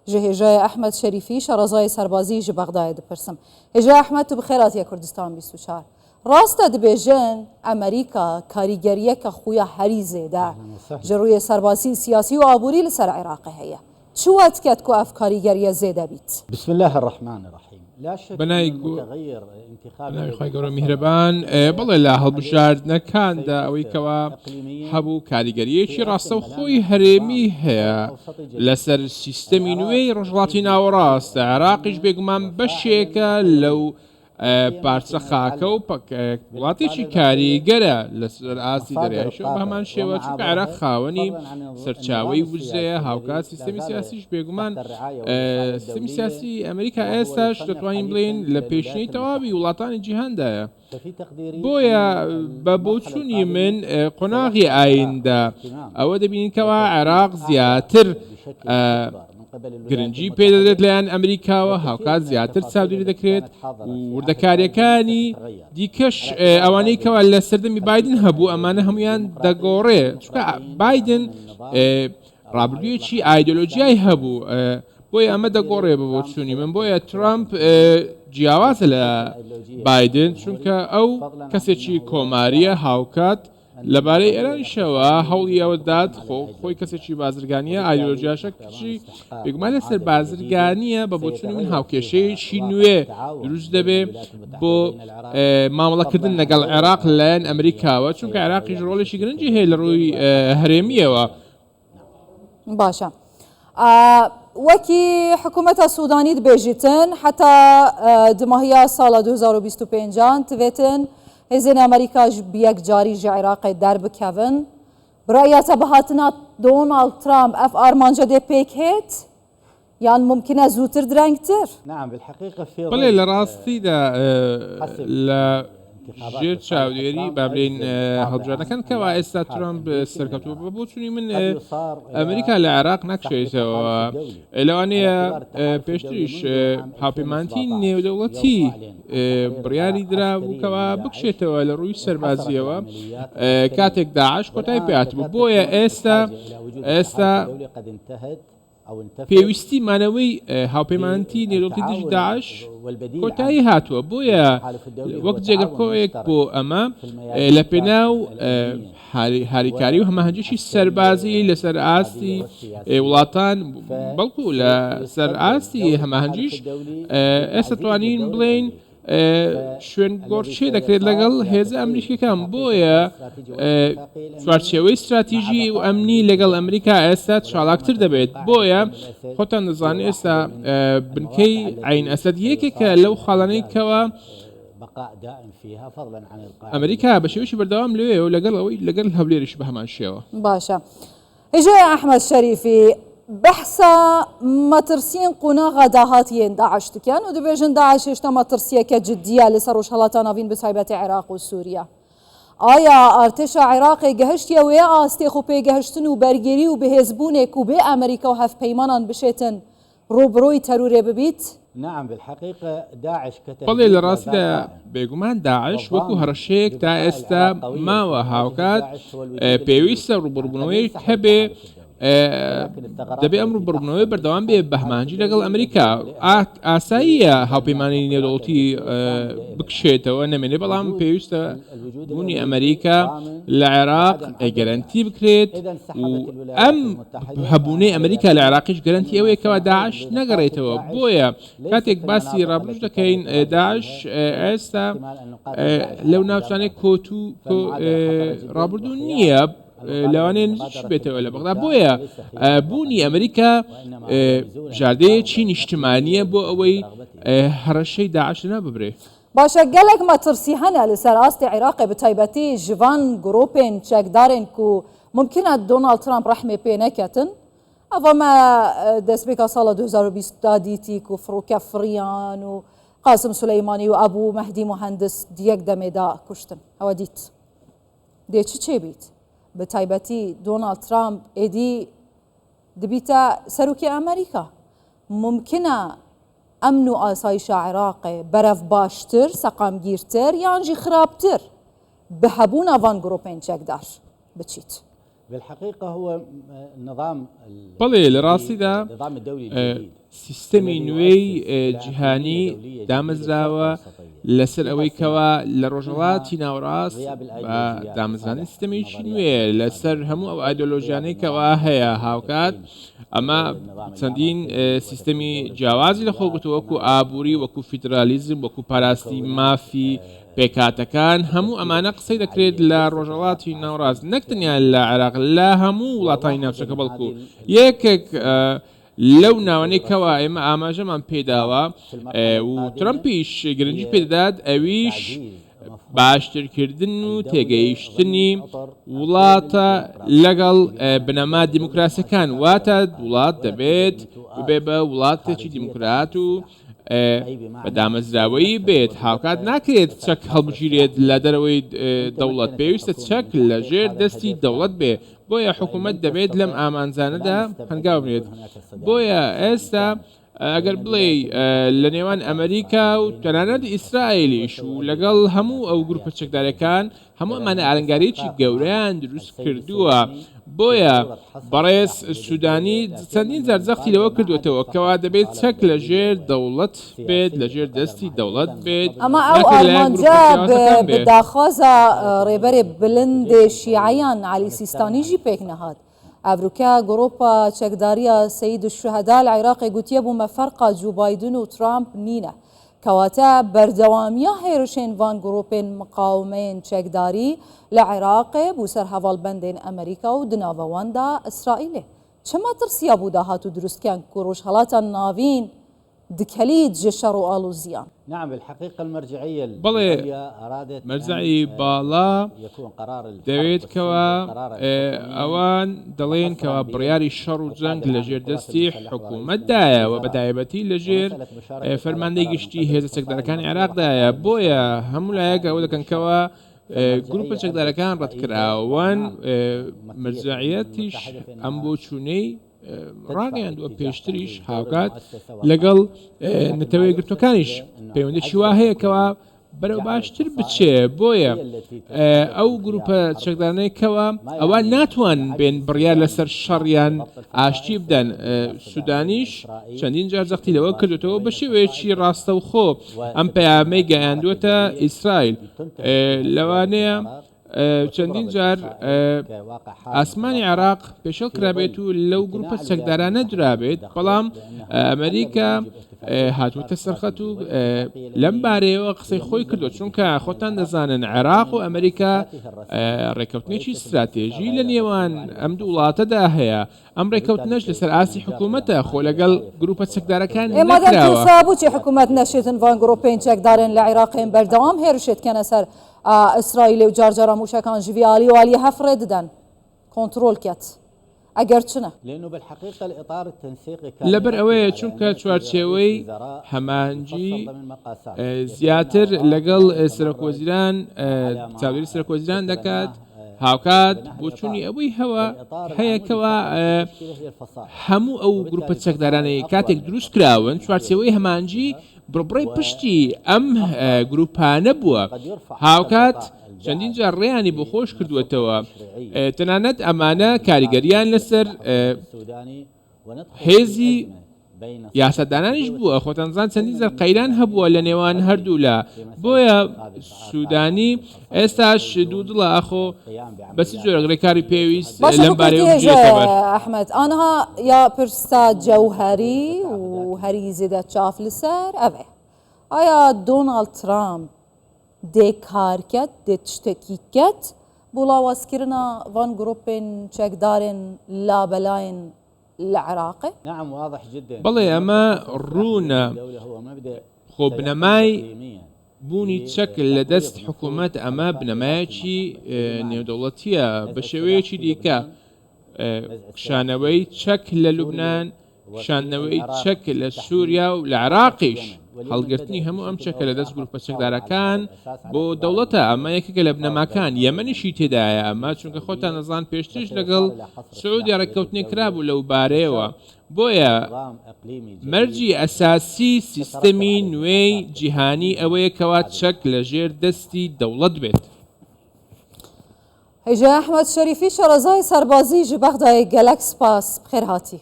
Ji Hêjayê Ehmed Şerîfî şarezayê serbazî ji Bexdayê dipirsim. Hêjayê Ehmed tu bi xêr hatiye Kurdistan 24. Rast e dibêjin Amerîka karîgeriyeke xwe ya herî zêde ji rûyê serbazî, siyasî û aborî li ser Iraqê heye. Çi we diket ku ev karîgeriye zêde bît? بسم الله الرحمن الرحیم لا شک بە ناوی ان المتغیر انتخابی بە ناوی الذی خوای گەورە حصل میهرەبان بەڵێ لە هەڵبژاردنەکاندا ئەوەی کەوا سيؤثر اقلیمیا هەبوو فی کاریگەرییەکی رسم ڕاستەوخۆی ملامح هەرێمی نظام هەیە شرق اوسطی جدید لەسەر سیستەمی العراق نوێی ڕۆژهەڵاتی جزء ناوەڕاست، كبير عێراقیش منه بێگومان وفاعل بەشێکە لەو وحيوي وسيما پارچە فيما خاکە و يتعلق وڵاتێکی بالقطاع البحرية کاریگەرە لەسەر ئاستی مصادر دەریایشەوە بە الطاقة هەمان شێوە چونکە عێراق ومعابرها خاوەنی فضلا عن سەرچاوەی النظام وزەیە السياسي هاوکات الذي لا سیستەمی زال سیاسیش بێگومان تحت الرعاية والإشراف سیستەمی الدولية سیاسی ئەمریکا وهو ئێستاش يصنف دەتوانین حديثا بڵێین لە إلى پێشینەی الولايات تەواوی المتحدة وڵاتانی جیهاندایە. ففي تقديري بۆیە أن بە المرحلة بۆچوونی من القادمة قۆناغی سيحظى العراق ئایندە باهتمام ئەوە دەبینین کەوا وتركيز عێراق أعلى زیاتر بشكل أكبر من قبل الولايات گرنگی پێدەدرێت المتحدة لایەن ئەمریکاوە وكثير هاوکات من زیاتر التفاصيل چاودێری التي دەکرێت كانت حاضرة و في عهد بايدن وردەکاریەکانی ستتغير دیکەش على اعتبار ئەوانەی بايدن کەوا لە سەردەمی بايدن خلفيته هەبوو ئەمانە الأيديولوجية هەمویان الديمقراطية دەگۆڕێ چونکە الديمقراطيين بايدن يدعمون النظام أو ما ڕابردوویەکی يطلق عليه ئایدۆلۆژیای الإسلام هەبوو السياسي بۆیە في ئەمە تقديري دەگۆڕێ بە ترامب بۆچوونی من سيأخذ بۆیە اختلاف ترامپ كبير جیاوازە لە بالخلفية الأيديولوجية بايدن الجمهوري چونکە ئەو فضلا عن کەسێکی أنه کۆماریە يختار هاوکات أن لەبارەی القضية ئێرانیشەوە الاقتصادية هەوڵی يجب ئەوە أن دات تقدم على خۆ خۆی الأيديولوجية کەسێکی بازرگانیە وبالتالي ئایدۆلۆژیاشە احترام کچی استحقاق بێگومان لەسەر والمعادلة الجديدة بازرگانیە بە بۆچوونی من سيتغير فيها هاوکێشەیەکی واقع نوێ التعاون دروست بين دەبێ الولايات المتحدة بۆ وبين العراق مامەڵەکردن فضلا عن لەگەڵ دور عێراق العراق لەلایەن الدولية ئەمریکاوە چونکە عێراقیش سيتغير ڕۆڵێکی بشكل گرنگی كبير هەیە لە جدا ڕووی وتحديدا هەرێمیەوە. نعم. باشە وەکی حکوومەتە سوودانی دبێژیتن حتا دماهیا ساڵە 2025 تڤێتن هێزێن ئەمریکاش بیەکجاری ژ عێراقێ دەربکەون برایەتە بەهاتنا دۆناڵد ترامپ ئەف ئارمانجە دێ پێک هێت یان ممکنە زووتر درەنگتر؟ نعم بالحقيقة في بەڵێ ظل لە ڕاستیدا حسم لە انتخابات ژێر لصالح چاودێری ترامب با بڵێین أجزم قاطعا هەڵبژاردنەکان أن کەوا لا ئێستا انسحاب ترامپ أمريكي من سەرکەوتووە العراق بە بۆچوونی من قد يصار ئەمریکا إلى لە عێراق سحب التحالف ناکشێتەوە الدولي على لەوانەیە اعتبار التحالف الدولي پێشتریش منذ عام هاوپەیمانتی 2017 نێودەوڵەتی يوم أعلن عن تحرير بڕیاری العراق درابوو عسكريا کەوا من داعش بکشێتەوە لە ڕووی انحصرت سەربازیەوە العمليات العسكرية کاتێک داعش کۆتای والآن پێهاتبوو تكاد بۆیە تكون ئێستا الحاجة إلى وجود ئێستا التحالف الدولي قد انتهت أو انتفت پێویستی مانەوەی هاوپەیمانەتی نێودەوڵەتی دژی بالتعاون داعش والبديل کۆتایی عنه هاتووە بۆیە للتحالف الدولي وەک هو جێگە تعاون کۆیەک مشترك بۆ ئەمە في الميادين لە پێناو كافة الأمنية هاریکاری و هەماهەنگیی سەربازی والعسكرية لەسەر ئاستی والاقتصادية والسياسية وڵاتان بەڵکو لەسەر ئاستی فسيستبدل دور التحالف هەماهەنگیش الدولي ئێستا بتعزيز توانین للدور بڵێین الأمريكي شوێن فالذي گۆڕچێ دەکرێت سيصار لەگەڵ إلى هێزە تفعيل ئەمریکیەکان اتفاقية بۆیە الاستراتيجي والاتفاقية الأمنية چوارچێوەی مع استراتیژی و بقاء ئەمنی أمريكا لەگەڵ في ئەمریکا المنطقة ئێستا ولكن چالاکتر دەبێت تتوقع بۆیە أن الأسد خۆتان هو دەزانن واحد ئێستا من بنکەی المواقع عین التي ئەسەد یەکێکە سيصار لەو إلى خاڵانەی إنجاز کەوا بقاء دائم فيها فضلا عن القاعدة ئەمریکا بە الأمنية شێوەیەکی بەردەوام لەوێ و لەگەڵ ئەوەی لەگەڵ هەولێریش بە هەمان شێوە. باشە هێژای ئەحمەد شەریفی بەحسا مەترسیین قۆناغا داهاتیێن داعش دکەن و دەبێژن داعش هێشتا مەترسیەکە جدیە لەسەر ڕۆژهەڵاتا ناوین بە تایبەتی عێراق و سووریا. ئایا ئارتێشا عێراقێ گەهشتیە وێ ئاستێ خۆ پێگەهشتن و بەرگری و بەهێزبوونێک و بێ ئەمریکا و هەڤپەیمانان بشێتن ڕووبڕووی تەرورێ ببیت؟ نعم بالحقيقة داعش بەڵێ لە كتهديد لا زال ڕاستیدا قائم بێگومان داعش وەکو والضامن هەڕەشەیەک تا لبقاء ئێستا العراق قويا في ماوە مواجهة هاوکات داعش هو الوجود الأمريكي پێویستە يعني قد ڕووبەڕووبوونەوەیەک ينسحب هەبێ التحالف الدولي ولكن الثغرات دەبێ ئەم التي ڕووبەڕووبوونەوەی تحصل بەردەوام بێ بانسحاب التحالف بەهمانجی لەگەڵ الدولي يجب ئەمریکا ملئها ئاساییە هاوپەیمانی بالمعتقلات نێودەوڵەتی الأمريكية الصامدة إلى الآن بکشێتەوە نەمێنێ بەڵام وجود پێویستە الوجود بوونی الأمريكي ئەمریکا ضامن لە عێراق لعدم عودة گەرەنتی داعش بکرێت إذا و انسحبت الولايات ئەم المتحدة هەبوونەی فأنا على ئەمریکا لە يقين عێراقیش گەرەنتی أننا ئەوەیە کەوا سنعود داعش لنقاتل نەگەڕێتەوە داعش بۆیە ليس کاتێک في باسی المناطق ڕابروش التي كان دەکەین يتواجد داعش فيها ئێستا احتمال أن نقاتل داعش لەو على أمداد ناوچانەی أرض کۆت و فالمعادلة خطرة جدا ڕابردوو وخيار نییە المطالبة لەوانەیە نزیکیش بمغادرة بێتەوە لە بەغدا الداعش بۆیە ليس خيارا بوونی وطنيا ئەمریکا وإنما هو نزولا بژاردەیەکی للقرار نیشتمانیە الإقليمي بۆ ئەوەی لتحقيق رغبته هەڕەشەی داعش لەناو ببرێ. باشە گەلێک مەترسی هەنە لەسەر ئاستی عێراقێ بە تایبەتی ژڤان گرۆپێن چەکدارێن کو ممکنە دۆناڵد ترامپ ڕەحمێ پێ نەکەتن ئەڤە مە دەستپێکا ساڵە 2020 دا دیتی کو فڕوکە فڕیان و قاسم سولەیمانی و ئەبوو مەهدی موهەندس دیەک دەمێدا کوشتن ئەوە دیت دێ چ چێ بیت بە تایبەتی دۆناڵد ترامپ ئێدی دبیتە سەرۆکی ئەمریکا ممکنە ئەمن و ئاسایشە عێراقێ بەرەف باشتر سەقامگیرتر یانژی خراپتر بە هەبوون ئەڤان گرۆپێن چەکدار بچیت. بەڵێ لە ڕاستیدا سیستەمی نوێی جیهانی دامەزراوە لەسەر ئەوەی کەوا لە ڕۆژهەڵاتی ناوەڕاست بە دامەزراندنی سیستەمێکی نوێ لەسەر هەموو ئەو ئایدۆلۆژیانەی کەوا هەیە هاوکات ئەمە چەندین سیستەمی جیاوازی لە خۆ گرتووە وەکو ئابووری وەکو فیدرالیزم وەکو پاراستنی مافی پێکهاتەکان هەموو ئەمانە قسەی دەکرێت لە ڕۆژهەڵاتی ناوەڕاست نەک تەنیا لە عێراق لە هەموو وڵاتانی ناوچەکە بەڵکو یەکێک لەو ناوانەی کەوا ئێمە ئاماژەمان پێداوە و ترەمپیش گرنگی پێدەدات ئەویش باشترکردن و تێگەیشتنی وڵاتە لەگەڵ بنەما دیموکراسیەکان واتە وڵات دەبێت ببێ بە وڵاتێکی دیموکرات و بە دامەزراوەیی بێت، هاوکات ناکرێت چەک هەڵبگیرێت لە دەرەوەی دەوڵەت، پێویستە چەک لە ژێر دەستی دەوڵەت بێ، بۆیە حکوومەت دەبێت لەم ئامانجانەدا هەنگاو بنێت، بۆیە ئێستا ئەگەر بڵێی لە نێوان ئەمریکا و تەنانەت ئیسرائیلیش و لەگەڵ هەموو ئەو گروپە چەکدارەکان هەموو ئەمانە ئالنگاریی گەورەیان دروست کردووە، بۆیە بەڕێز سوودانی چەندین جار جەختی لەوە کردووەتەوە کەوا دەبێت چەک لە ژێر دەوڵەت بێت، لە ژێر دەستی دەوڵەت بێت، ئەمە ئەو ناکرێت لەلایەن گروپە ئامانجە جیاوازەکان بە بێ. داخوازا ڕێبەرێ بلندێ شیعەیان عەلی سیستانی ژی پێک نەهات. ئەڤروکە گروپا چەکدارییا سەید الشوهەدا لە عیراقێ گوتیە بوومە فەرقا جوو بایدن و ترامپ نینە. کەواتە بەردەوامییا هێرشێن ڤان گروپێن مقاومەیێن چەکداری لە عیراقێ بوو سەر هەڤاڵبەندێن ئەمریکا و دناڤە واندا ئیسرائیلێ. چ مەترسیا بوو داهاتوو دروست کەن کو ڕوژهەڵاتا ناڤین دکەلیت ژ شەڕ و ئاڵوزیان. بەڵێ مەرجەعی باڵا دەوێت کەوا ئەوان دەڵێن کەوا بڕیاری شەڕ و جەنگ لە ژێر دەستی حکوومەتدایە و بەتایبەتی لە ژێر فەرماندەی گشتی هێزە چەکدارەکانی عێراقدایە بۆیە هەموو لایەک ئەوە دەکەن کەوا گروپە چەکدارەکان ڕەتکراوەن مەرجەعیەتیش ئەم بۆچوونەی ڕاگەیاندووە پێشتریش هاوکات لەگەڵ نەتەوە یەکگرتووەکانیش پەیوەندێکی وا هەیە کەوا بەرەو باشتر بچێ بۆیە ئەو گروپە چەکدارانەی کەوا ئەوە ناتوان بێن بڕیار لەسەر شەڕیان ئاشتی بدەن سودانیش چەندین جار جەختی لەوە کردوتەوە بە شێوەیەکی ڕاستەوخۆ ئەم پەیامەی گەیاندووەتە ئیسرائیل لەوانەیە چەندین جار ئاسمانی عێراق پێشێل کرابێت و لەو گروپە چەکدارانە درابێت، بەڵام ئەمریکا هاتووەتە سەرخەت و لەم بارەیەوە قسەی خۆی کردووە، چونکە خۆتان دەزانن عێراق و ئەمریکا ڕێککەوتنێکی ستراتێژی لە نێوان ئەم دوو وڵاتەدا هەیە، ئەم ڕێککەوتنەش لەسەر ئاستی حکوومەتە، خۆ لەگەڵ گروپە چەکدارەکان ئێ مادەم نەکراوە. ترسا بوچی حکوومەت نەشێتن ڤان گروپێن چەکدارێن لە عێراقێن بەردەوام هێرشێت کەنە سەر ئیسرائیلێ و جار جارا مووشەکان ژ ڤی ئالی و ئالیە هەف ڕێ ددەن کۆنترۆل کەت ئەگەر چنە. لەبەر ئەوەیە چونکە چوارچێوەی هەماهەنگی زیاتر لەگەڵ سەرۆکوەزیران چاودێری سەرۆکوەزیران دەکات، هاوکات بۆچوونی ئەوەی هەوە هەیە کەوا هەموو ئەو گروپە چەکدارانەی کاتێک دروست کراون چوارچێوەی هەماهەنگی بڕبڕەی پشتی ئەم گروپانە بووە، هاوکات چەندین جار ڕێیانی بۆ خۆش کردووەتەوە، تەنانەت ئەمانە کاریگەرییان لەسەر هێزی یاسادانانیش بووە، خۆتان دەزان چەندین جار قەیران هەبووە لە نێوان هەردوولا، بۆیە سوودانی ئێستاش دوودڵە ئاخۆ بە چ جۆرێک ڕێکاری پێویست باشە لەم بۆ بارەیەوە کوردی بگیرێتە بەر. ئەحمەد ئانها یا پرسا جەوهەری و هەری زێدە چاف لەسەر ئەڤێ ئایا دۆناڵد ترامپ دێ کار کەت دێ تشتەکی کەت بۆ لاوازکردنا ڤان گروپێن چەکدارێن لابەلاێن لە عێراقێ؟ بەڵێ ئەمە ڕوونە خۆ بنەمای بوونی چەک لە دەست حکوومەت ئەمە بنەمایەکی نێودەوڵەتییە، بە شێوەیەکی دیکە کشانەوەی چەک لە لوبنان، کشاندنەوەی چەک لە سووریا و لە عێراقیش، هەڵگرتنی هەموو ئەم چەکە لە دەست گرووپە چەکدارەکان بۆ دەوڵەتە، ئەمە یەکێکە لە بنەماکان، یەمەنیشی تێدایە ئەمە، چونکە خۆتان دەزان پێشتریش لەگەڵ سعوودیا ڕێککەوتنێک کرابوو لەو بارەیەوە، بۆیە مەرجی ئەساسی سیستەمی نوێی جیهانی ئەوەیە کەوا چەک لە ژێر دەستی دەوڵەت بێت. Hêja Ehmed Şerîfî şarezayê serbazî ji Bexdayê gelek spas, bi xêr hatî.